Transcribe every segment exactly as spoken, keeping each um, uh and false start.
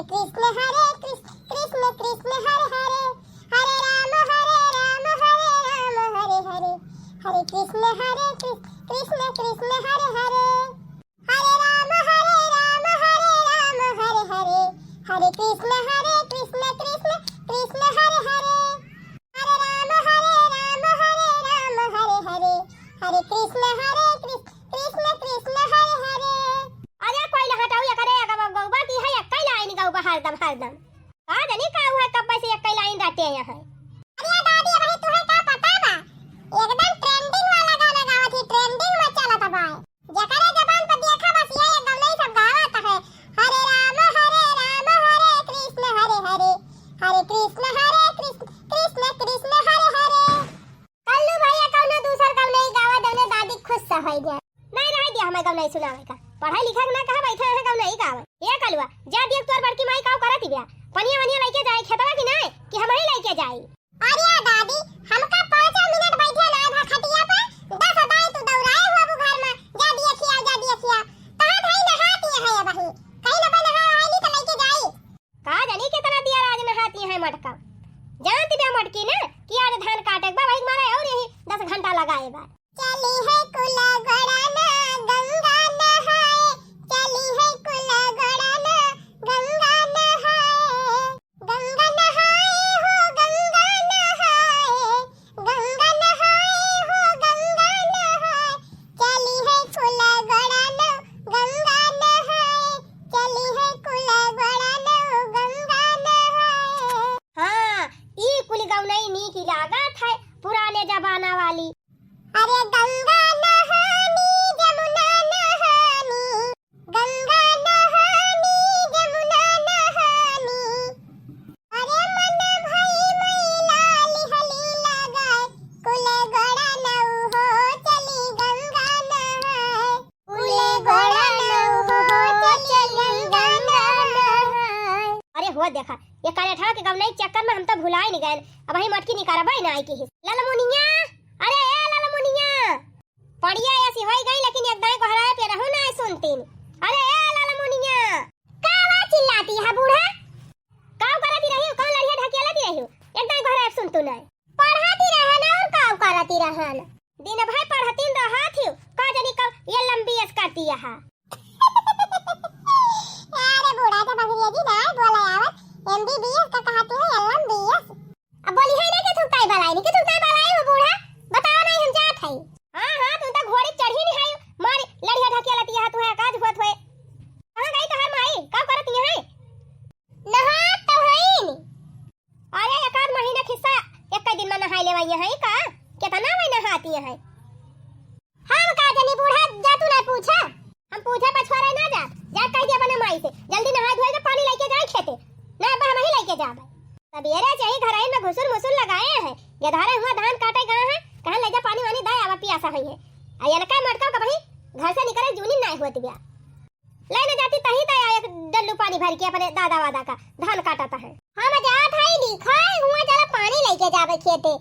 कृष्ण हरे कृष्ण, कृष्ण कृष्ण हरे हरे, हरे राम हरे राम, हरे राम हरे हरे, हरे कृष्ण हरे कृष्ण, कृष्ण कृष्ण हरे हरे, हरे राम हरे राम, हरे राम हरे हरे, हरे कृष्ण हरे कृष्ण, कृष्ण कृष्ण हरे हरे, हरे राम हरे राम, हरे राम हरे हरे, हरे कृष्ण हरे कृष्ण, कृष्ण कृष्ण हरे हरे। अरे कोई ना हटाऊ, एकरे अगवा गौबा की है, एक्कै लाइन गौबा हरदम, हरदम। का जानी का हुआ, कब्बे से एक्कै लाइन रहते हैं। अरे दादी, भाई तुहे का पता बा? एकदम trending वाला गाना गावत ही, trending में चलत बा। जकरे जबान पर देखा बस ये गवनई सब गावत है। हरे राम हरे राम, हरे कृष्ण हरे हरे, हरे कृष्ण हरे कृष्ण, कृष्ण कृष्ण हरे हरे। कल्लू भैया कौनो दूसर गवनई गावा, जौने दादी खुश से होई जाए। नहीं रहे दिया हमें गवनई सुनावे का। पढ़ाई लिखा के ना कहा बैठा है गवनई गावे। ये कलुआ, जा दिया तोर बड़की माई का करत बिया। पनिया वनिया लेके जाए खेतवा की नहीं कि हम ही लेके जाई। अरे दादी, हमका पाँच मिनट बैठे ना भा खटिया पे, दस दाई तू दौड़ाए हुआ बु घर में, जा दिया खिया, जा दिया खिया। कहाँ धाई नहाती है अबही? कहीं ना नहा रहा है, नहीं तो लेके जाई। का जानी कितना दिया आज नहाती है मटका। जानती बे मटकी ना कि आज धान काटे के बा, वही मारे और यही दस घंटा लगाए बा। चली है कुल गोड़ाना गंगा नहाए, चली है कुल गोड़ाना गंगा नहाए, गंगा नहाए हो गंगा नहाए, गंगा नहाए हो गंगा नहाए, चली है कुल गोड़ाना गंगा नहाए, चली है कुल गोड़ाना गंगा नहाए। हाँ, ई कुल गवनई नीक लागत है, पुराने जमाना वाली। अरे गंगा नहानी, जमुना नहानी, गंगा नहानी, जमुना नहानी। अरे मन भई मैला लिहली लगाए, कुल गोड़ा नऊ हो चली गंगा नहाए। कुले गोड़ा नौ हो चली गंगा नहाए। अरे हो देखा, ये करेठा के गवनई चक्कर में हम तो भुलाए नहीं गए। अबही मटकी निकारबे ना आई की हिस। ललमुनिया, अरे ए ललमुनिया, पड़िया ऐसी होई गई लेकिन एक दाई गोहराए पे रहू ना सुनतीन। अरे ए ललमुनिया, का आवाज चिल्लाती है बूढ़ा? काव करती रही, कौन लड़िया ढकेलती रही? एक दाई गोहराए सुन तू नहीं। पढ़ाती रहन और काव करती रहन? दिन भर पढ़तिन रहत हिउ, का जानी कब ये लंबी एस करती यहाँ। अरे बूढ़ा तो अंग्रेजी ना बोला आवत, एमबीबीएस का कहती है, एलएमबीएस। अब बोली है ना कि थुकताई बलाई, नहीं कि थुकताई बलाई हो बूढ़ा, बताओ नहीं हम जात है। हाँ, हाँ, तू तो घोड़ी चढ़ी नहीं है, मारी लड़िया ढकेलती यहाँ, तू है काज होत होए। कहाँ गई तोहर माई, का करत यहाँ है? नहात तो हईन। अरे, एक आध महीना खिस्सा, एक दिन में नहाई लेवा यहाँ है का? कितना में नहाती है? हम का जानी बूढ़ा, जा तू ना पूछा। हम पूछे पछवारे ना जा, जा कह दिया अपने माई से, जल्दी नहाए धोए के पानी लेके जाए खेते, ना अब हम ही लेके जाबे। सबेरे से ही घर में घुसुर मुसुर लगाए हैं, ये धारे हुआ धान काटे गए हैं, कहाँ ले जा पानी वानी दाए आवा पियासा हुई है। आ इनका मटका का भाई घर से निकले जूनी ना होती ब्या। ले न जाती तही तया एक डल्लू पानी भर के अपने दादा वादा का धान काटत है। हम जात हई लिखाए हुआ जरा पानी लेके जाबे खेते।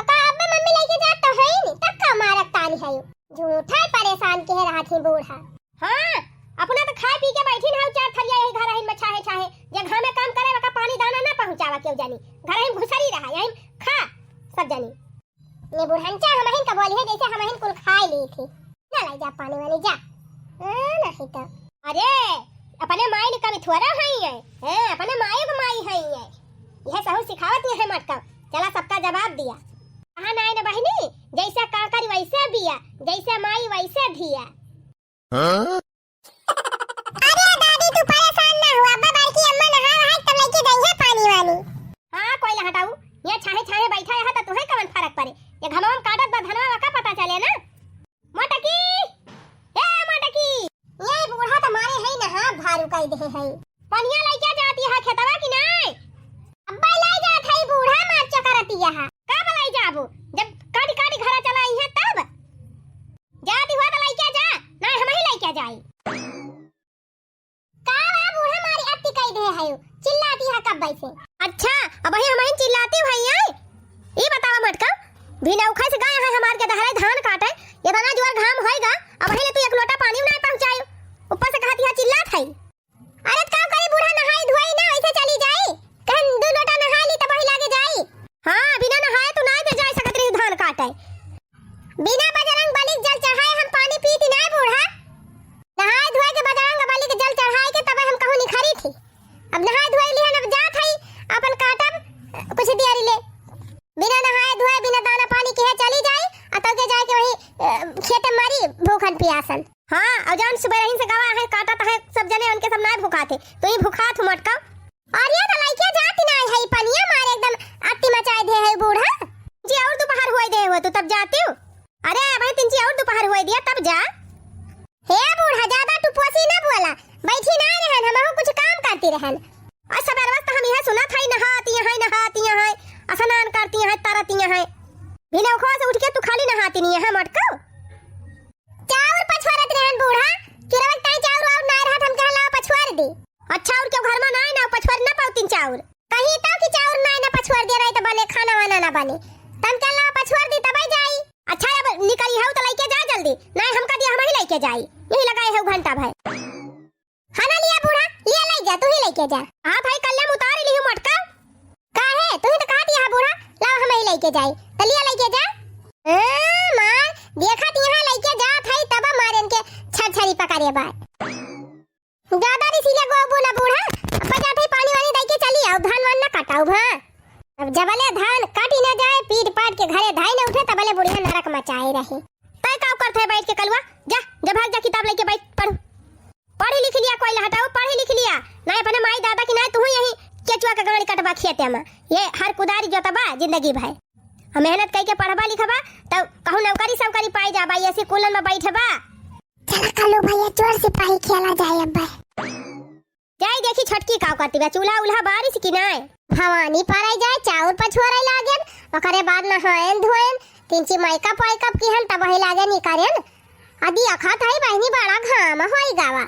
अका अब्बे मम्मी लेके जात तो है नी, तब का मारक तानी है। झूठा परेशान के रहा थी बूढ़ा। हाँ, अपना तो खाए पी के बैठी ना चार थरिया यही घर में छाहे छाहे, जे घर में काम करे वका पानी दाना ना पहुँचावा केहू जानी, घर में घुसरी रहा, यही खा सब जानी। ये बुढ़नचा हमहिन का बोली है, जैसे हमहिन कुल खाए ली थी। ना लाई जा पानी वानी, जा। हाँ, नहीं तो। अरे, अपने माई ने कभी थोड़ा हई है। हैं, अपने माई को माई हई है। यह सहू सिखावत नहीं है मटका। चला सबका जवाब दिया। कहा नाई ना बहिनी, जैसे काकरी वैसे बिया, जैसे माई वैसे धिया। हाँ? अरे दादी, तू परेशान ना हुआ, अब्बा बड़की अम्मा नहा रहा है, तब लेके जाइए पानी वानी। हाँ, कोई ना हटाऊ, ये छाहे छाहे बैठा है तो तुहे कवन फर्क पड़े? ये घमवा में काटत बा धनवा का पता चले ना। मोटकी, ए मोटकी, ये बूढ़ा तो मारे है ना, हाँ, भारू कह दे है। पनिया लेके जाती है खेतवा की नहीं? अब्बा लाई जात है बूढ़ा, मार चकरती है। कब लाई जाबू? जब काटी काटी घरा चला आई है तब? जाती हुआ तो लइके जा, नहीं हम ही लइके जाई। का बा बूढ़ा मारी अति कई दे है, चिल्लाती है कब से। अच्छा, अब ही हम ही चिल्लाती हुई है। ई बतावा मटका, बिना उखा से गए हैं हमार के दहरे धान काटे, इतना जोर घाम होएगा, अब ही ले तू एक लोटा पानी नहीं पहुँचायो, ऊपर से कहती है चिल्लात है। अरे का करी बूढ़ा, नहाई धोई ना, अब नहाए धोए लिहन, अब जात हई, आपन काटब कुछ देरी ले। बिना नहाए धोए, बिना दाना पानी किहे चली जाई, आ तौके जाए के वही, अ, खेते मरी भूखन पियासन। हाँ, और जौन सुबह रहीन से गवा है, काटत है सब जने, उनके सब नाय भुखात है, तू ही भुखात हो मोटका। अरे तो लइके जाती नाय है, पनिया मारे एकदम अति मचाए दे है बूढ़ा। जी और दोपहर होए दे हो तो तब जाती हूँ। अरे भाई, तिनची और दोपहर होए दिया तब जा। हे बूढ़ा, ज्यादा टुपोसी ना बोला, बैठी ना रहन, हमहू कुछ काम करती रहन। और सबेरवा से तो हम यह सुनत हई, नहाती हैं, नहाती हैं, स्नान करती हैं, तरती हैं। बिना उखवा से उठ के तू खाली नहाती नहीं है मोटको। चाउर पछोरत रहन बूढ़ा, चुरवक ताई चाउर और ना रहत, हम कहला पछोर दी। अच्छा, और क्यों घर में ना है ना पछोर ना पाउतीन चाउर? कहीं तो कि चाउर ना है ना पछोर दे रही तो बने, खाना वाना ना बने, तम कहला पछोर दी तब जाई। अच्छा, अब निकली हऊ तो लइके जा जल्दी, नहीं हमका दिया हम ही लइके जाई, यही लगाए हऊ घंटा भर। हाँ ना लिया बूढ़ा, लिया लइ जा, तू ही लइके जा। हाँ भाई, कल्याम उतार लिहू मोटका। काहे? तू ही तो कहत यहाँ बूढ़ा, लाओ हम ही लइके जाई, तो लिया लइके जा। ए, मार, देखत यहाँ लइके जात हई तब मारेन के छरछरी पकड़े बाय। ज्यादा रिसिया गोबू ना बूढ़ा, अब जात हई पानी वानी दई के चली आओ, धान वान ना कटाऊ भा। अब जबले धान कटी ना जाए, पीट पाट के घरे धाई ना उठे, तबले बुढ़िया नरक मचाए रही। तय का करत है बैठ के कलुआ? जा, जा भाग जा, किताब लेके बैठ, पढ़। पढ़ी लिख लिया, कोई हटाओ, पढ़ी लिख लिया। नहीं अपने माई दादा की, नहीं तू यही केचुआ के गाड़ी कटबा खेते में। ये हर कुदारी जोतबा जिंदगी भर। और मेहनत कई के पढ़बा लिखबा, तब कहूँ नौकरी सौकरी पाई जाबा, ऐसी कुलन में बैठबा। चला कल्लू भैया, चोर सिपाही खेला जाए अब। जाई देखी छोटकी काव करती बा, चूल्हा उल्हा बारिश की नाय। भवानी पराई जाए, चाउर पछुआरे लागेन, ओकरे बाद नहाएन धोएन, तिनची मेकअप वेकअप किहन, तब वही लागेन ई करेन। अदी अखत हई बहिनी, बड़ा घाम होई गावा।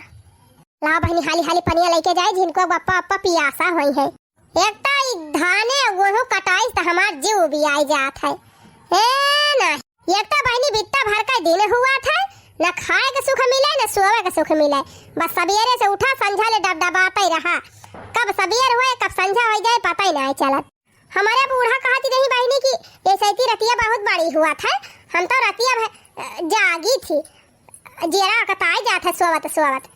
लाओ बहिनी, हाली हाली पनिया लेके जाए, जिनको बप्पा अप्पा पियासा होई है। एक तो ई धाने गेहूं कटाई त हमार जीव उबियाई जात है। ए ना, एक तो बहिनी बित्ता भर का दिन हुआ था, न खाए के सुख मिले, न सोवे के सुख मिले। बस सबेरे से उठा, संझा ले डबडबाते रहा। कब सबेर होए, कब संझा हो जाए, पता ही नहीं चलत। हमारे बूढ़ा कहती रही बहिनी कि ये सैती रतिया बहुत बड़ी हुआ था, हम तो रतिया भर, अ, जागी थी, जेरा अकताई जात है सोवत सोवत।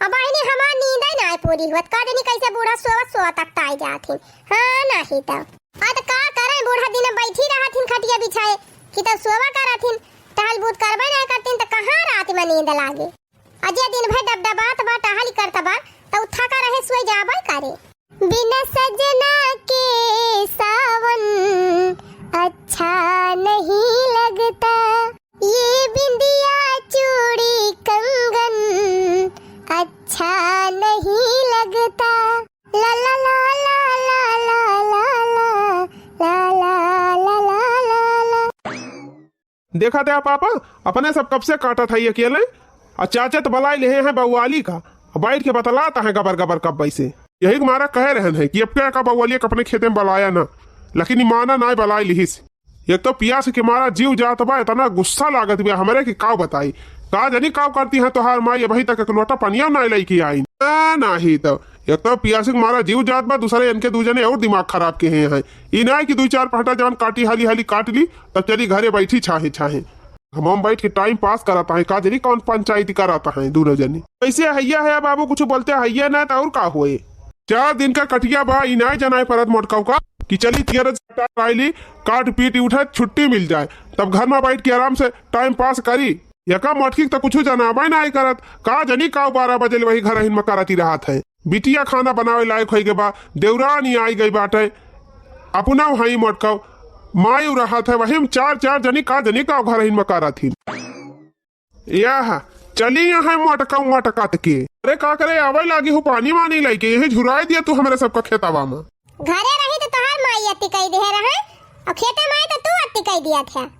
अब बहिनी हमार नींद ही ना पूरी हुआ, का जानी कैसे बूढ़ा सोवत सोवत अकताई जात है। हाँ, नहीं तो। आ तो का करें, बूढ़ा दिन बैठी रहत हिन खटिया बिछाए कि तब सोवा करत हिन, टहल बूत करबे नहीं करतिन तो कहाँ रात में नींद लागे। अजय दिन भर डबडबात बा, टहल करत बा, तो थका रहे, सोई जाबे करे। बिना सजना के सावन अच्छा नहीं लगता, ये बिंदिया चूड़ी कंगन अच्छा नहीं लगता। ला ला ला ला ला ला ला ला ला ला ला ला ला। देखा थे आप, आप अपने सब कब से काटत है अकेले, आ चाचा तो बलाई लेहे हैं बउआली का, आ बैठ के बतलाता है गबर गबर कब वैसे। यही के मारा कहे रहन है कि अब क्या का बउआली का अपने खेते में बलाया ना, लेकिन ई माना ना बलाई लिहिस। एक तो पियास के मारा जीव जात बा, इतना गुस्सा लागत बा हमरे कि काव बताई। का जानी काव करती है तोहार माई, अबही तक एक लोटा पनिया ना लेके आई। ना, नाही तो एक तो पियास के मारा जीव जात बा, दूसरे इनके दू जने और दिमाग खराब के हैं। ई ना कि दू चार पहटा जवन काटी हाली हाली काट ली, तब चली घरे बैठी छाहे छाहे। हम, हम बैठ के टाइम पास करत हैं, का जानी कौन पंचायती करत हैं दोनों जने। कैसे हैया है बाबू, कुछ बोलते हैया ना तो और का होए। चार दिन का कटिया बा, ई नाय जनाए परत मोटकाऊ का कि चली तियर आइली, काट पीट उठत छुट्टी मिल जाए, तब घर में बैठ के आराम से टाइम पास करी। यका मोटकी तो कुछ जनाबे नाय करत, का जानी का बारह बजे ले वही घर हिन में करती रहत है। बिटिया खाना बनावे लायक होई गए बा, देवरानी आई गई बाटे, अपना हई मोटकाऊ मायू रहत है, वही में चार चार जनी का जनी का घर हिन में करत हिन। यह चली यहाँ मोटका मोटका के। अरे का करे, आवे लागी हो पानी वानी लेके, यही झुराए दिया तू हमरे सबका खेतावा में। घरे रही तो तोहार माई अति कई दे रहे, और खेते में तो तू अति कई दिया था।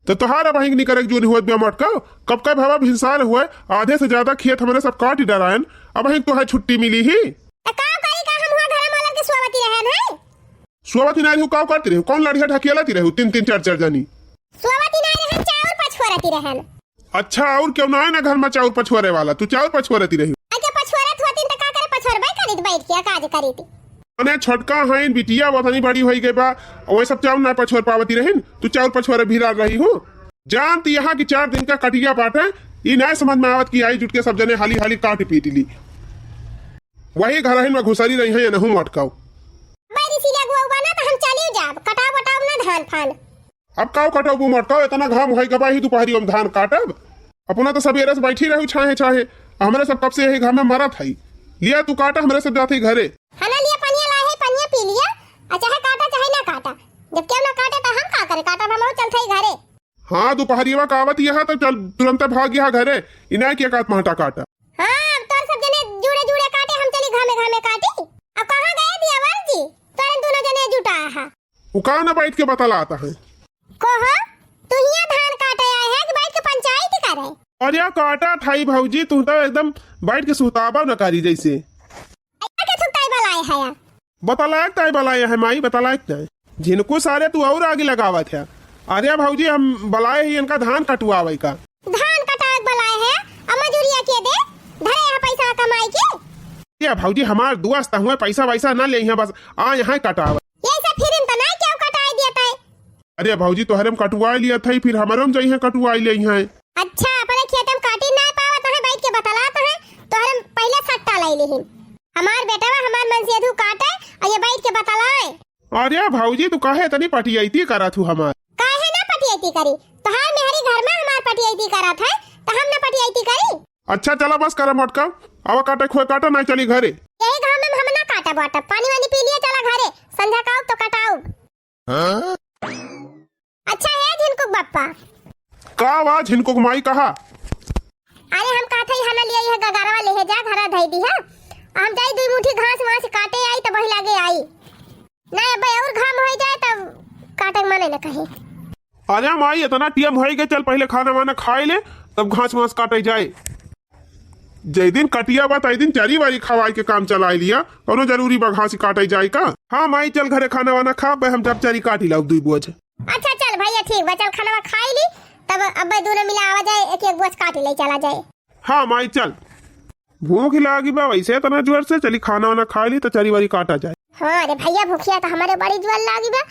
तो तोहार अबहिं निकरे के जून हुआ बिया मोटका, कब का भावा भिनसार हुआ, आधे से ज्यादा खेत हमरे सब काट डरायन, अबहिं तोहे छुट्टी मिली ही। तो का करी, का हम हुआ घर मालर के सोवती रहन है? सोवती नहीं रहू, का करती रहू, कौन लड़िया ढकेलती रहू, तीन तीन चार चार जनी? सोवती नहीं रहन, चाउर पछोरती रहन। अच्छा, और क्यों ना है ना घर में चाउर पछोरे वाला, तू चाउर पछोरती रहू। अच्छा, पछोरत होती तो का करे, पछोरबे करीत बैठ के, काज करीत। अने छोटका हईन, बिटिया वतनी बड़ी होई गई बा, वही सब चाउर ना पछोर पावती रहिन, तू चाउर पछोरे भिरा रही हूँ। जानती यहाँ की चार दिन का कटिया बाटे, ई ना समझ में आवत कि आई जुट के सब जने हाली हाली काट पीट ली। वही घरहिन में घुसरी रही है, ये नहु मटकाओ। अब्बे रिसिया गुआ बना त हम चली जाब, कटाब वटाब ना धान फान। अब काव कटबू मटकाओ, इतना घाम होई गबा ही दुपहरी हम धान काटब। अपना तो सबेरे से बैठी रहू छाहे छाहे, हमरे सब कब से यही घाम में मरत हई। लिया तू काटा, हमरे सब जात हई घरे। हना लिया पनिया लाए है, पनिया पी लिया, आ चाहे काटा चाहे ना काटा। जब केहू ना काटे तो हम का करे, काटब हम चलत हई घरे। हाँ, दुपहरिया का आवत यह तो चल तुरंत भाग यह घरे, इनाय के काट महटा काटा। हाँ, अब तोर सब जने जुड़े जुड़े काटे, हम चली घामे घामे काटी। अब कहाँ गए दियावर जी, तोरन दोनों जने जुटा है। उ का ना बैठ के बतलात है। कहो, तू हियां धान काटे आए है कि बैठ के पंचायती करे? अरे काटा थाई भौजी, तू तो एकदम बैठ के सुताबा न करी जैसे। अइया के सुताई बलाए है या? बतलायक ताई बलाए है माई, बतलायक ताई। झिनकू सारे तू और आगे लगावत है। अरे भौजी, हम बलाए ही इनका धान कटवावे का। धान कटाए बलाए है, अब मजूरिया के दे, धरे यहाँ पैसा कमाई के। ए भौजी, हमार दोस्त हुए, पैसा वैसा ना लेइहे, बस आ यहाँ कटावे। ये सब फिर तो नहीं क्यों कटाई दिया तय? अरे भौजी, तोहरे में कटुआई लिया था, फिर हमारे में जइहे कटुआई लेइहे। अच्छा, अपने खेत में काटी ना पावत है, बैठ के बतलात है, तोहरे में पहले सट्टा लाई लेहिन। हमार बेटवा हमार मन से अधू काटे, और ये बैठ के बतलाए। अरे भौजी, तू काहे इतनी पटियाइती करत हूँ हमार? काहे ना पटियाइती करी? तोहार मेहरी घर में हमार पटियाइती करत है, तो हम ना पटियाइती करी? अच्छा, चला बस करा मटका, आवा काटे खोए काटा, नहीं चली घरे। यही घाम में हम ना काटब वाटब, पानी वानी पी लिए, चला घरे, संझा का आउब तो कटाउब। हाँ? अच्छा है झिनकुक बप्पा। का वा झिनकुक माई कहा? अरे हम कहत हई हना लिया यह गगारवा लेहे जा, घरा धई दी है, हम जाई दुई मुट्ठी घास वास काटे आई तो वही लागे आई। नहीं, अब और घाम होई जाए तब काटे के मने न कहीं। अरे माई, इतना टियम होई गए, चल पहले खाना वाना खाई ले, तब घास वास काटे जाए। जै दिन कटिया बा, तै दिन चरी वारी खवाई के काम चलाई लिया। कौनो जरूरी बा घास काटे जाए का? हाँ माई, चल घरे खाना वाना खा, बे हम जब चरी काटी लाऊ दुई बोझ। अच्छा चल भैया, ठीक बा, चल खाना खाई ली, तब अब दोनों मिला आवा जाए, एक एक बोझ काटी ले चला जाए। हाँ माई, चल। भूख लागी बा वैसे इतना जोर से, चली खाना वाना खा ली तो चरी वारी काटा जाए। हाँ रे भैया, भूखिया तो हमारे बड़ी जोर लागी बा।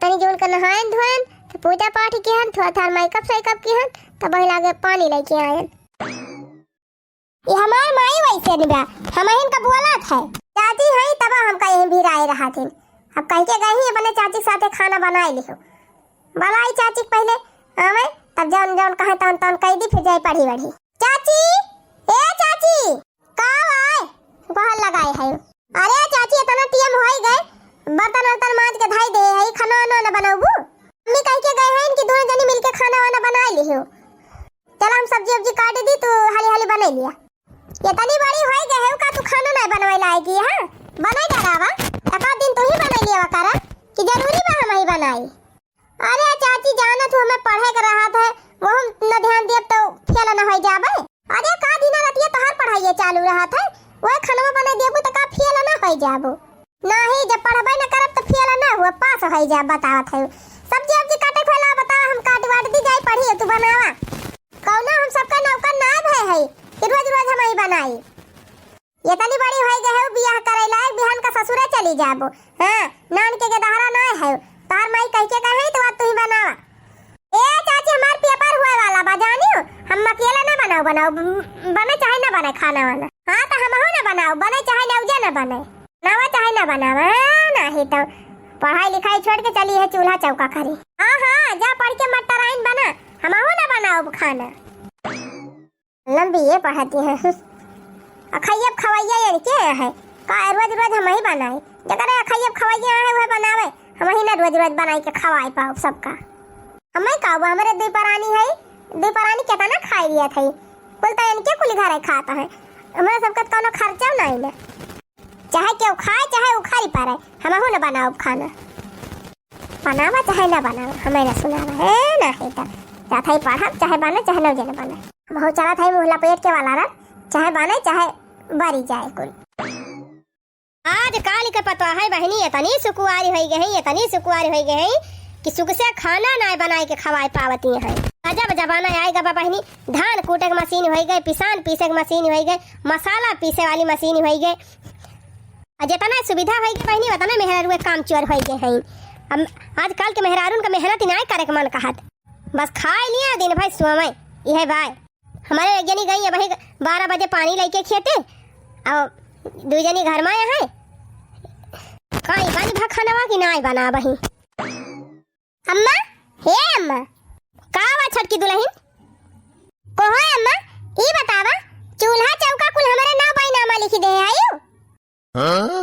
तनी जोन का नहायन धोयन, तो पूजा पाठ किहन, थोड़ा थार मेकअप सेकअप किहन, तब वही लागे पानी लेके आयन। ये हमार माई वैसे नहीं बा, हम इनका बोला था। चाची हई तब हमका यहीं भिराए रहा थी। अब कह के गई अपने चाची के साथे खाना बनाए लिहो। बलाई चाची के पहले आवे, तब जौन जौन कहे तौन तौन कह दी, फिर जाए पढ़ी बढ़ी। चाची, ए चाची, का आए? गोहर लगाए है। अरे चाची, इतना टीएम होई गए, बर्तन वर्तन मांज के धाई दे है, खाना वाना न बनाबू? मम्मी कह के गए हैं कि दोनों जनी मिलके खाना वाना बनाए लिहो। चला हम सब्जी उब्जी काट दी, तू हाली हाली बनाई लिया। इतनी बड़ी होई गए है का तू खाना नहीं बनवाई लाएगी? हाँ, बनाई डरावा, एक आध दिन तू ही बनाई लिया करा कि जरूरी बा हम ही बनाई। अरे चाची, जाना तू हमें पढ़े के रहा था, वो हम न ध्यान दियब तो फेल न हो जाबे। अरे का दिन रतिया तोहार पढ़ाई चालू रहा था, वो खानवा बना देबू तो का फेल न हो जाबू? नहीं, जब पढ़बे न करब तो फेल न हुआ, पास हो जाब, बतावत है। सब्जी उब्जी काटे खोला, बतावा, हम काट वाट दी जाई पढ़ी, तू बनावा। कौनो हम सबका नौकर ना भय है कि रोज रोज हम ही बनाई। ये तनी बड़ी होई गए हो, बियाह करे लायक, बिहान का ससुरे चली जाबो। हाँ, नान के गेदहरा ना है, तोहार माई कह के कहे तो आज तू ही बनावा। ए चाची, हमार पेपर हुए वाला बा, जानियो, हम अकेला ना बनाओ, बनाओ, ब-, बने चाहे ना बने खाना वाना। हाँ, तो हमहू ना बनाओ, बने चाहे ना उजे ना बने, बनावा चाहे ना बनावा, हाँ, नहीं तो पढ़ाई लिखाई छोड़ के चली है चूल्हा चौका करी। हाँ, हाँ, जा पढ़ के मटराइन बना, हमहू ना बनाओ खाना। लंबी ये पढ़ती हैं। अखैया खवैया यानी के है? का रोज रोज हम ही बनाई? जकरे अखैया खवैया है वह बनावे, हम ही ना रोज रोज बनाई के खवाई पाओ सबका। हम ही का, वो हमारे दुई परानी है, दुई परानी कितना खाई लिया था, कुल तो इनके कुल घरे खात है, हमारे सबका तो कोनो खर्चा नहीं ना। चाहे केहू खाए, चाहे उखारी पड़े, हमहू न बनाउब खाना। बनावा चाहे ना बनावा, हमें ना सुनावा, है ना है तो। जात है पढ़ब, चाहे बने, चाहे न जने बने। हमहू चलत है मुँह लपेट के वाला रह, चाहे बने, चाहे बरी जाए कुल। आज काल के पतवा है बहिनी, इतनी सुकुआरी होई गई है, इतनी सुकुआरी होई गई है कि सुख से खाना ना बनाए के खवाए पावती है। अजब जमाना आए गबा बहिनी, धान कूटे के मशीन होई गए, पिसान पीसे के मशीन होई गए, मसाला पीसे वाली मशीन होई गए। आ जितना सुविधा होई गए बहिनी, उतना मेहरारू के काम चोर होई गए हैं। अब आजकल के मेहरारून का मेहनत ही नाय करे के मन कहत, बस खाए लिया दिन भर सोवे, यह बाय। हमारे एक जनी गई है वही बारह बजे पानी लेके खेते, और दुइ जनी घर मा है। काई बनी भा खानवा कि नाई बनाबही? अम्मा, हे अम्मा। का बा छोटकी दुलहिन? कहो अम्मा, ई बतावा, चूल्हा चौका कुल हमरे नाव बाई नामा लिखि देहे हयू? हाँ?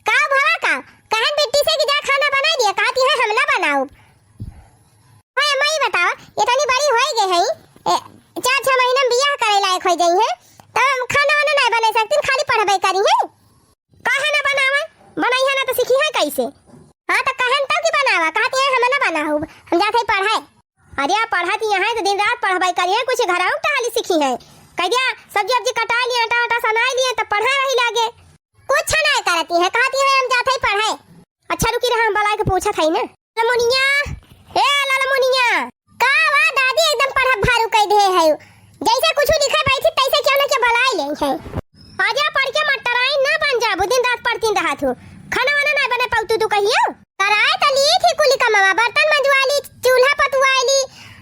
का भवा का? कहन बिट्टी से कि जा खाना बनाइ दिया, कहती है हम ना बनाउब। हे अम्मा, ई बतावा, इतनी बड़ी होइ गइ है, ए, चार छह महीना मा बियाह करइ लायक होइ गइ है, त हम खाना वाना नाहीं बनाइ सकतिन, खाली पढ़बइ करिहैं? काहे ना बनावै? बनइहैं ना त सिखिहैं कइसे? हाँ, त कहन तउ कि बनावा, कहती है हम ना बनाउब, हम जात हई पढ़ै। अरे, आ पढ़त ही हैं त दिन रात पढ़बइ करिहैं, कुछ घरहू क टहली सिखिहैं। कहि दिया, सब्जी उब्जी कटाइ लिहे, आटा वाटा सनाइ लिहे, त पढ़ै रही लागे। कुछ नाहीं करती है, कहती है हम जात हई पढ़ै। अच्छा रुकी रहा, हम बलाइ के पूछत हई ना। ललमुनिया, ए ललमुनिया। का बा दादी, एकदम पढ़ब भारू कइ देहे हयू। जइसे कुछ लिखे बइठी तइसे केहू न केहू बलाइ लेइ है। आजा पढ़ के मटराइन ना बन जाबू, दिन रात पढ़तिन रहत हू। खाना वाना नाहीं बनाइ पउतू तू कहियो? कराइ त ली थी कुली कमवा, बर्तन मंजवाइ ली, चूल्हा पतुवाइ ली,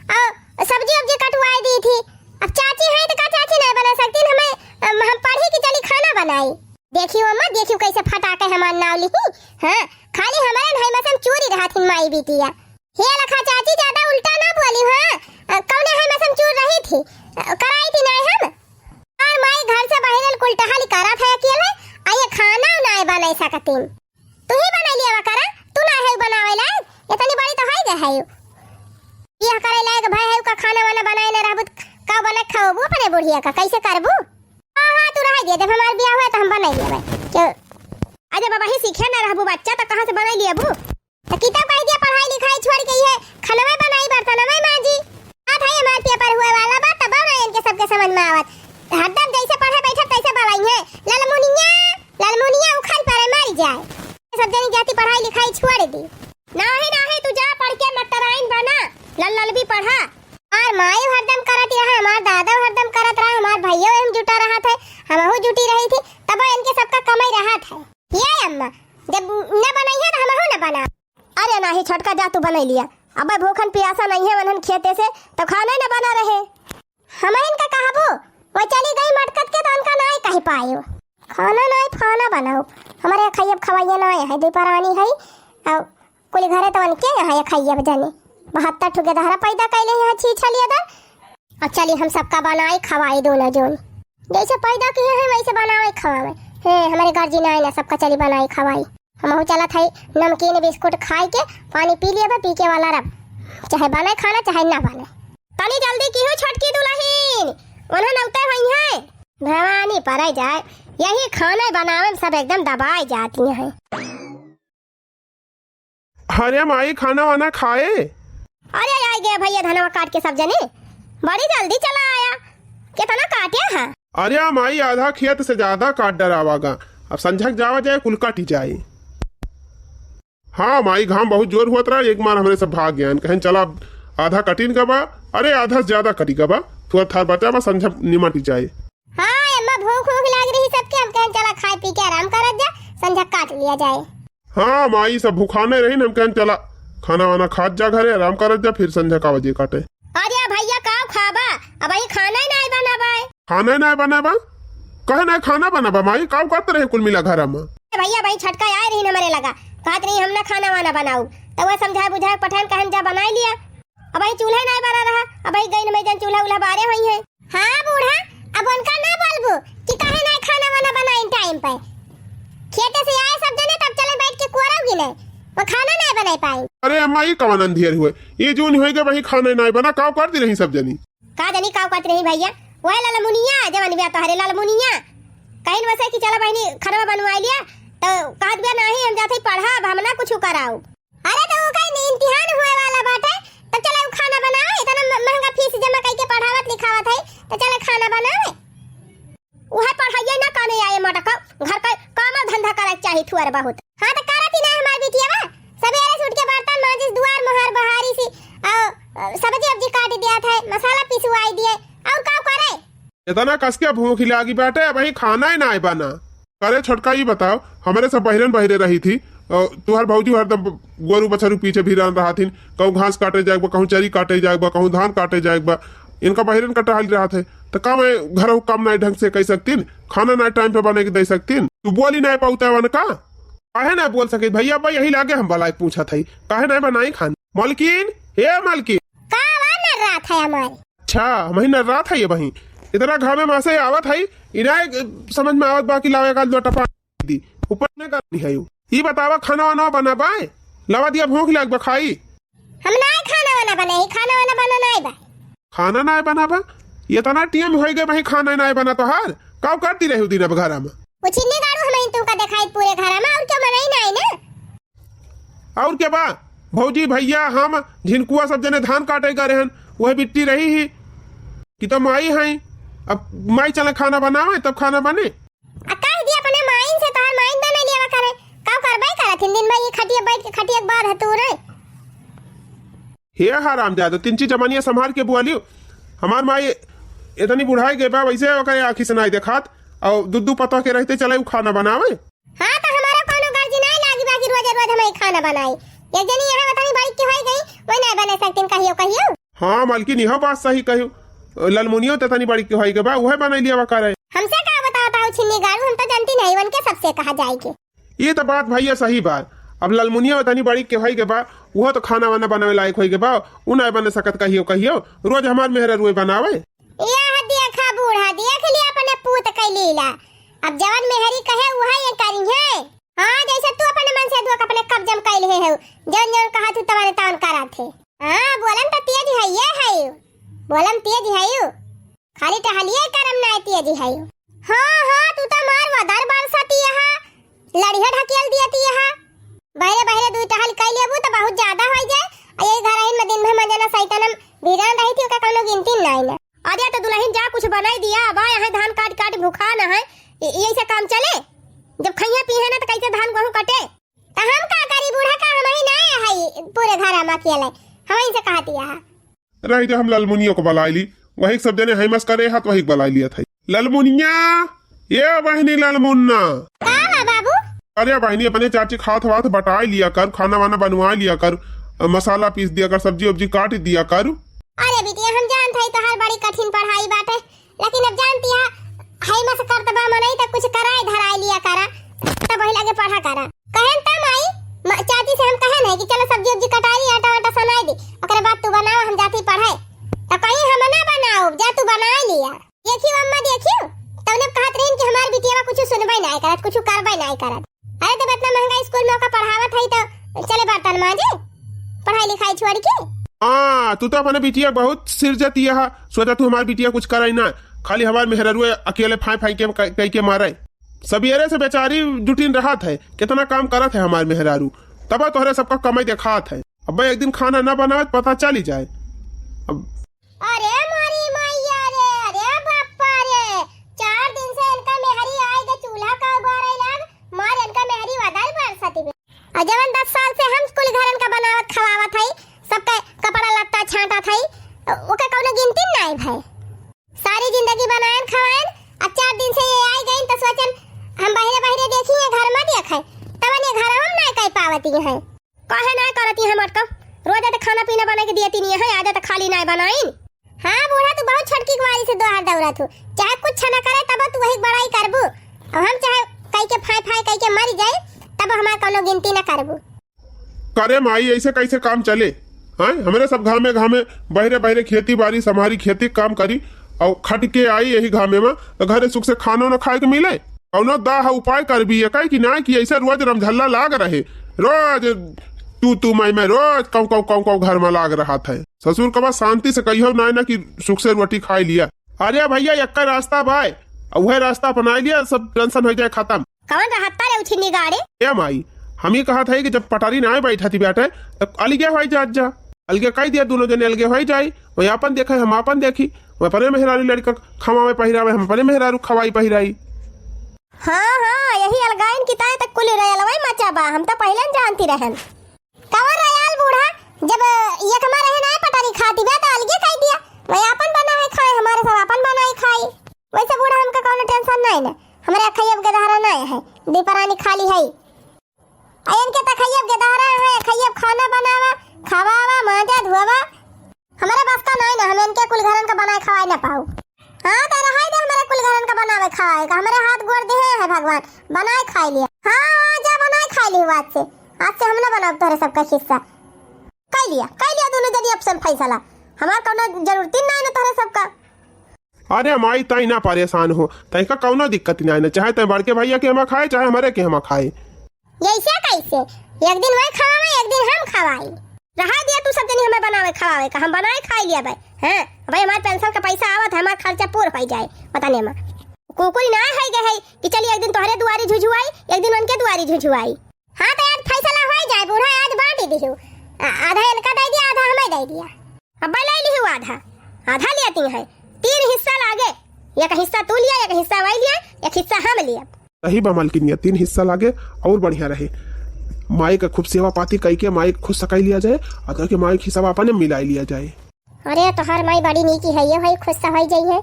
अउ सब्जी उब्जी कटवाइ दी थी। अब चाची हैं त का चाची नाहीं बनाइ सकतिन, हमें, हम, हम पढ़ी कि चली खाना बनाई। देखियो अम्मा, देखियो कइसे फटाके हमार नाव लिही। हाँ, खाली हमरे नाहीं मसम चूरी रहत हिन माई बिटिया। हे लखा चाची, ज्यादा उल्टा ना बोली, हाँ? अ, कउने है मसम चूर रही थी? अ, कराई थी नाहीं हम? और माई घर से बहिरल कुल टहली करत है अकेले, आ ये खाना नाहीं बनाइ सकतिन। तू ही बनाइ लिया करा, तू नाहीं है बनावइ लायक, इतनी बड़ी त होइ गइ है। बियाह करइ लायक भइ है का खाना वाना बनाइ ना रहबू त का बनाइ खाबू अपने बुढ़िया का, कइसे करबू? हाँ, हाँ, तू रहइ दे, जब हमार बियाह होइ त हम बनाइ लेबइ। क्यों? अरे बाबा, ही सीखे ना रहबू बच्चा, त कहाँ से बनाइ लेबू? त किताब कहि दिया, पढ़ाई लिखाई छोड़ के इहे खनवइ बनाई, बर्तनवइ मांजी। बात है, हमार पेपर हुए वाला बा, तब ना इनके सबके समझ मा आवत। हरदम जइसे पढ़े बइठब, तइसे बलाइहैं, "ललमुनिया, ललमुनिया उखड़ पड़े, मरि जाए।" सब जनी जाति पढ़ाई लिखाई छोड़ दी। नाहीं, नाहीं, तू जा पढ़ के मटराइन बना, लल ललबी पढ़ा। और माई हरदम करत रहा, हमार दादा हरदम करत रहा, हमार भइयो एम जुटा रहत है, हमहू जुटी रही थी, तब इनके सबका कमाई रहत है। ये अम्मा, जब न बनइहे त हमहू न बना। अरे नाहीं छोटका, जा तू बनाइ लिया, अबे भूखन पियासा नाहीं है, वनहन खेते से तो खाना न बना रहे। हम इनका कहबो, वह चली गई मटकत के, तो उनका नाहीं कहि पायो। खाना नाहीं, खाना बनाओ। हमरे खइयब खवाइए नाहीं है, दुइ परानी है। अब कुल घरे तो उनके यहाँ ये खइयब जने। बहत्तर ठो गेदहरा पैदा कैले हैं, छी छलिए दर। अब चली हम सबका बनाई खवाई दोनों जोन। जैसे पैदा किहे हैं वैसे बनावे खवावे। हे, हमरे गर्जी नाहीं ना, सबका चली बनाई खवाई। हमहू चलत हई नमकीन बिस्कुट खाइ के, पानी पी लेबे, पी के वाला रब, चाहे बने खाना चाहे ना बने। तनी जल्दी किहू छोटकी दुलहिन, उन्हें नौते होइहैं। भवानी परे जाए, यही खाने बनावे में सब एकदम दबाई जाती हैं। अरे माई, खाना वाना खाए? अरे आइ गए भइया धनवा काट के सब जने, बड़ी जल्दी चला आया, कितना काट्या है? अरे माई, आधा खेत से ज्यादा काट डरावा गा। अब संझक जावा जाए, कुल कटि जाए। हाँ माई, घाम बहुत जोर होत रहा, एक मार हमरे सब भाग गयान, कहेन चला आधा कटिन गा बा, अरे आधा से ज्यादा कटि गा बा, थोड़ा थार बचा बा, संझक निमटि जाए। हाँ अम्मा, भूख वूख लाग रही सबके, हम कहेन चला खाए पी के आराम करत जा, संझक काट लिया जाए। हाँ माई, सब भुखाने रही न, हम कहेन चला खाना वाना खात जा घरे, आराम करत जा, फिर संझा का बजे काटे। अरे भइया, काव खाबा? अबहीं खाना ही नाहीं बना बाय। खाना ही नाहीं बना बा? कहे नाहीं खाना बना बा माई, काव करत रहे कुल मिला घरा मा? ए भइया, अबहीं छोटका आए रही न हमरे लगा, कहत रही हम ना खाना वाना बनाऊ, तो वह समझाए बुझाए पठान कहेन जा बनाई लिया। अबहीं चूल्हा नाहीं बरा रहा, अबहीं गइन में जन चूल्हा उल्हा बारे होइहैं। हाँ बूढ़ा, अब उनका ना बोलबू कि काहे नाहीं खाना वाना बनाइन टाइम पे। खेते से आए सब जने, तब चले बैठ के कोरव गिने, वो खाना नाहीं बनाइ पाइन। अरे अम्मा, ई कवन अंधियर हुए? ई जून होइगा, अबहीं खाना नाहीं बना, काव करती रही सब जनी? का जनी काव करती रही भइया? वह ललमुनिया, जवन बिया तोहरे ललमुनिया, कहिन वसे कि चला बहिनी खाना बनवाइ लिया, तो कहत बिया नाहीं, हम जात हई पढ़ब, हम ना कुछ कराऊ। अरे तो ओकर इम्तिहान होए वाला बाटे, तो चले उ खाना बनावे, इतना म-, महंगा फीस जमा कइके पढ़ावत लिखावत है, तो चले खाना बनावे। उहे पढ़ाइए ना काने आए मटका, घर का काम धंधा करे के चाही थोड़े बहुत। हाँ तो करत ही ना हमार बिटिया बा, सबेरे से उठ के बर्तन मांजिस, दुआर मोहार बहारिस, अ, अ, सब्जी उब्जी काट दिया था, मसाला पिसवाई दिए, और का करे? इतना कस के भूख लागी बाटे, अबहीं खाना ही नाहीं बना। अरे छोटका, ई बताओ, हमरे सब बहिरन बहिरे रही थी, अ, तुहार भौजी हरदम गोरू बछरू पीछे भिरान रहत हिन, कहूँ घास काटे जाए बा, कहूँ चरी काटे जाए बा, कहूँ धान काटे जाए बा, इनका बहिरन का टहल रहत है, त का मैं घरहू काम नाहीं ढंग से कइ सकतीन, खाना नाहीं टाइम पे बने के दे सकतीन? तू बोली नाहीं पाउत है वन का? काहे नाहीं बोल सके भइया? अब्बा यही लागे हम बलाइ पूछत हई, काहे नाहीं बनाई खाना? मलकिन, ए मलकिन। का आवाज नर्रात है हमारी? अच्छा, हमही नर्रात है ये बहिन। इतना घामे मा से आवत है, इना एक समझ मा आवत बा कि लावे का लोटा पानी दी। ऊपर ने कर दी है यू। ई बतावा खाना वाना बना बाय? लावा दिया भूख लाग बा खाई। हम नाहीं खाना वाना बनाई, खाना वाना बना नाहीं बा। खाना नाहीं बना बा? इतना टीम होइ गए भाई, खाना नाहीं बना तोहार? काउ करती रही दिन अब घरा मा? वो छिन्नी गाड़ू हम तुमका देखाई पूरे घरा मा, और क्या बनाई नाहीं ना? और क्या बा? भौजी, भइया, हम, झिनकुआ सब जने धान काटे गए रहन, वह बिट्टी रही ही कि तब माई हैं, अब माई चले खाना बनावे तब खाना बने। आ कह दिया अपने माइन से, तोहार माइन बना लिया करे। का करबे करत हिन दिन भर ये खटिया बैठ के, खटिया के बाद है तू रे। हे हरामजादा, तिनची जमानिया संभार के बोलियो। हमार माई इतनी बुढ़ाई गए बा, वैसे ओकरे आँखी से नाहीं देखात, और दू दू पतोह के रहते चले उ खाना बनावे। हाँ, तो हमारा कोनो गर्ज नाहीं लागी बा कि रोज रोज हम खाना बनाई। एक जनी यहाँ बतानी बड़ी के होई गई, वही नाहीं बना सकतीन कहियो कहियो। हाँ मलकिन, यह बात सही कहियो। ललमुनियो त तनी बड़ी के होई के बा, उहे बनाई लिया करे। हमसे का बतावत हो छिन्नी गाड़ू, हम तो जानती नहीं, उनके सबसे कहा जाए के। ये तो बात भइया सही बात। अब ललमुनिया तनी बड़ी के होई के बा, उहो तो खाना वाना बनावे लायक होई के बा, उ नाहीं बना सकत कहियो कहियो, रोज हमार मेहरारू बनावे। यह देखा बूढ़ा, देख लिया अपने पूत के लीला। अब जवन मेहरी कहे उहे ये करिहे। हाँ, जैसे तू अपने मन से दुआ अपने कब्जा में कैले है, जौन जौन कहा तू तवन तवन करत है। हाँ, बोलन तो तेज है, ये है, बोलन तेज है, खाली टहलिए करम नाहीं तेज है। हाँ, हाँ, तू तो मार वदर बरसती है, लड़िया ढकेल दियती है। बहरे बहरे दुई टहल कई लेबू तो बहुत ज्यादा हो जाए। आ यही घर आइन में दिन भर मजना सैतनम भिरान रही थी, ओका कौनो गिनती नाहीं ना। अरे तो दुल्हन जा, कुछ बनाई दिया, अब यहाँ धान काट काट भूखा न है, इ-, यही से काम चले? जब खइहे पीहे ना तो कैसे धान गेहूं कटे? तो हम का करी बूढ़ा, का हम ही ना है पूरे घर में अकेले, हम ही से कहती है। रही दे, हम ललमुनियो को बलाई ली, वही सब जने है मस्करे हाथ वही बलाई लिया था। ललमुनिया, ये बहनी ललमुन्ना। का बा बाबू? अरे बहनी, अपने चाची खात वात बटाई लिया कर, खाना वाना बनवा लिया कर, मसाला पीस दिया कर, सब्जी उब्जी काट दिया कर। अरे बिटिया, हम जानत हई तोहार बड़ी कठिन पढ़ाई बाटे, लेकिन अब जानती है, है मस करत बा मनई त कुछ कराए धराए लिया करा, तब वही लगे पढ़ा करा। कहेन त माई, म-, चाची से हम कहेन है कि चलो सब्जी उब्जी कटाई ली, आटा वाटा सनाई दी, ओकरे बाद तू बनाओ, हम जाती पढ़े। त कहीं हम ना बनाओ, जा तू बनाए लिया। देखियो अम्मा, देखियो, तब ने कहत रहीन कि हमार बिटिया कुछ सुनबे नाहीं करत, कुछ करबे नाहीं करत। अरे, तब इतना महंगा स्कूल में ओका पढ़ावत हई, तो चले बर्तन मांजे, पढ़ाई लिखाई छोड़ के। हाँ, तू तो अपने बिटिया बहुत सिर जती है, सोचा तू हमार बिटिया कुछ करे ना, खाली हमार मेहररुए अकेले फाई फाई के क-, कई के मारे। सबेरे से बेचारी जुटिन रहत है, कितना काम करत है हमार मेहरारू, तब तोहरे सबका कमाई देखात है। अब एक दिन खाना ना बनावे, पता चली जाए। अब अरे मोरी मैया रे, अरे बापा रे, चार दिन से इनका मेहरी आए के चूल्हा का उबारे लाग, मार इनका मेहरी वदाल बार सती बे। और जवन दस साल से हम कुल घरन का बनावत खवावत हई, सबका कपड़ा लत्ता छांटत हई, ओके कौनो गिनती नाहीं भाई। सारी जिंदगी बनायन खवायन, अब चार दिन से ये आई गईन तो सोचन हम बहरे बहरे देखी, ये घर में देखे, तवन ये घर हम नाहीं कह पावती हैं। काहे नाय करती है मटका? रोज तो खाना पीना बना के दिया तीन है, आज तो खाली नाय बनाइन। हाँ बूढ़ा, तू बहुत छोटकी कुआरी से दोहर दौड़त हो, चाहे कुछ ना करे तब तू वही बड़ाई करबू। अब हम चाहे कई के फाय फाय कई के मर जाए, तब हमार कौनो गिनती ना करबू। करे माई, ऐसे कैसे काम चले? हाँ, हमरे सब घामे घामे बहरे बहरे खेती बाड़ी संभारी, खेती के काम करी और खट के आई यही घामे में, तो घरे सुख से खानो न खाए के मिले। कौनो दाह उपाय करबी, ये कहे कि ना कि ऐसे रोज रमझल्ला लाग रहे, रोज तू तू मैं मैं, रोज कौ कौ कौ कौ घर में लाग रहा था। ससुर का बात शांति से कहियो ना, ना कि सुख से रोटी खाई लिया। अरे भैया, एक रास्ता बाय, वह रास्ता अपना लिया, सब टेंशन हो जाए खत्म। कौन रहता रे उछिन्नी गाड़े? ए माई, हम ही कहा था कि जब पटारी ना बैठा थी बेटे, तब अलगे हो जात जा। अलगे कह दिया, दोनों जने अलगे हो जाई, वही अपन देखे, हम अपन देखी, वह अपने मेहरारू लड़का खवावे पहिरावे, हम अपने मेहरारू खवाई पहिराई। हाँ, हाँ, यही अलगाइन की ताई तक कुल रयलवाई मचा बा, हम तो पहले न जानती रहन। कवर रयाल बूढ़ा, जब एक हमारे है ना पटारी खाती बा, तो अलगे कह दिया, वही अपन बना है खाए, हमारे सब अपन बना है खाई। वैसे बूढ़ा हमका कौनो टेंशन नहीं ना, हमारे खैब के धारा नहीं है, दीपरानी खाली है। आ इनके त खैब के दहरा है, खैब खाना बनावा, खवावा, मांजा, धोवा। हमारे बस का नहीं ना, हम इनके कुल घरन का बनाए खवाए ना पाऊ। हाँ, तो रहाई दे हमरे कुल घरन का बनावे खाए का, हमरे हाथ गोड़ देहे है भगवान, बनाए खाए लिया। हाँ, हाँ, जा बनाए खाए लिया आज से, आज से हम ना बनाब तोहरे सबका खिस्सा। कइ लिया, कइ लिया दोनों जनी अपन फैसला, हमार कौनो जरूरत ही ना है ना तोहरे सबका। अरे माई, तई ना परेशान हो, तई का कौनो दिक्कत ना है ना, चाहे तई बड़के भैया के हमा खाए, चाहे हमरे के हमा खाए। ऐसे कैसे? एक दिन वह खवावे, एक दिन हम खवाई। रहा दिया तू सब जनी हमें बनावे खवावे का, हम बनाए खाई लिया भाई। हैं, भाई हमारे पेंशन का पैसा आवत है, हमार खर्चा पूर हो जाए। पता नहीं हमार कुकुरी ना है गए है कि चलिए एक दिन तोहरे दुआरी झुझुआई, एक दिन उनके दुआरी झुझुआई। हाँ, तो आज फैसला हो जाए, बूढ़ा आज बांट ही दिहू। आ-, आधा इनका दे दिया, आधा हमें दे दिया। अब ले लिहू आधा, आधा लेती है, तीन हिस्सा लागे, एक हिस्सा तू लिया, एक हिस्सा वही लिया, एक हिस्सा हम लिया। सही बा मलकिनिया, तीन हिस्सा लागे और बढ़िया रहे। माई का खूब सेवा पाती कई के माई के खुश सकाई लिया जाए, और के माई के हिस्सा अपने मिलाई लिया जाए। अरे तोहार माई बड़ी नीकी है, ये भाई खुश होई जाई है।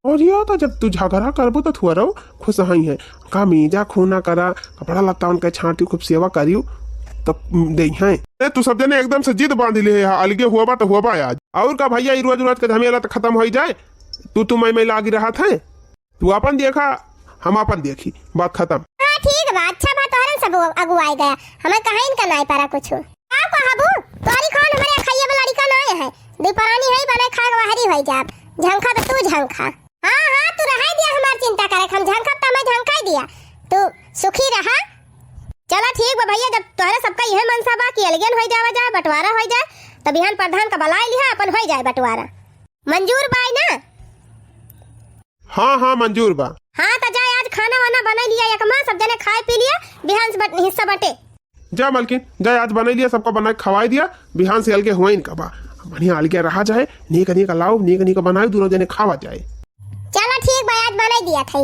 और ये तो जब तू झगड़ा करबू तो थुअरऊ खुश हई है। का मीजा खूना करा, कपड़ा लत्ता उनके छांटी, खूब सेवा करियो, तब देई हैं। ए, तू सब जने एकदम से जिद बांध ले है, अलगे हुआ बा तो हुआ बा आज। और का भैया, ई रोज रोज के झमेला तो खत्म होई जाए, तू तू मैं मैं लागी रहत है। तू अपन देखा, हम अपन देखी, बात खत्म। हाँ, ठीक बा, अच्छा बा, तोहरे सब अगुवाई गया, हमें कहाँ इनका नाई पारा कुछ। का कहबू, तोहरी खान हमरे खाइए वाला लड़का नाई है, दुई परानी है, बने खाए के बाहरी होई जाब, झंखा तो तू झंखा। हाँ, हाँ, तू रहाई दिया हमार चिंता करे, हम झंखब त हमें झंखाई दिया, तू सुखी रहा। चला ठीक बा भैया, जब तोहरे सबका यह मनसा बा कि अलगेन होई जावा जाए, बंटवारा होई जाए, तब बिहान प्रधान का बलाई लिहा, अपन होई जाए बंटवारा। मंजूर बाई ना? हाँ, हाँ, मंजूर बा। हाँ, त जा आज खाना वाना बनाई लिया, एक माँ सब जने खाए पी लिया, बिहान से बट-, हिस्सा बटे। जा मलकिन, जा आज बनाई लिया, सबका बनाए खवाई दिया, बिहान से अलगे हुआ इनका बा। बढ़िया अलगे रहा जाए, नीक नीक लाओ, नीक नीक बनाए, दोनों जने खावा जाए। चला ठीक बा, आज बनाई दिया था।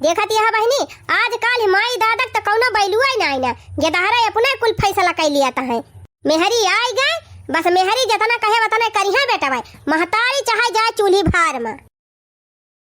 देखत यह बहिनी, आजकाल माई दादक त कौनो बैलुआ ही नाई ना, गेदहरा अपने कुल फैसला कइ लिया त है। मेहरी आई गए, बस मेहरी जतना कहे वतने करिहे बेटा भाई, महतारी चाहे जाए चूल्ही भार में।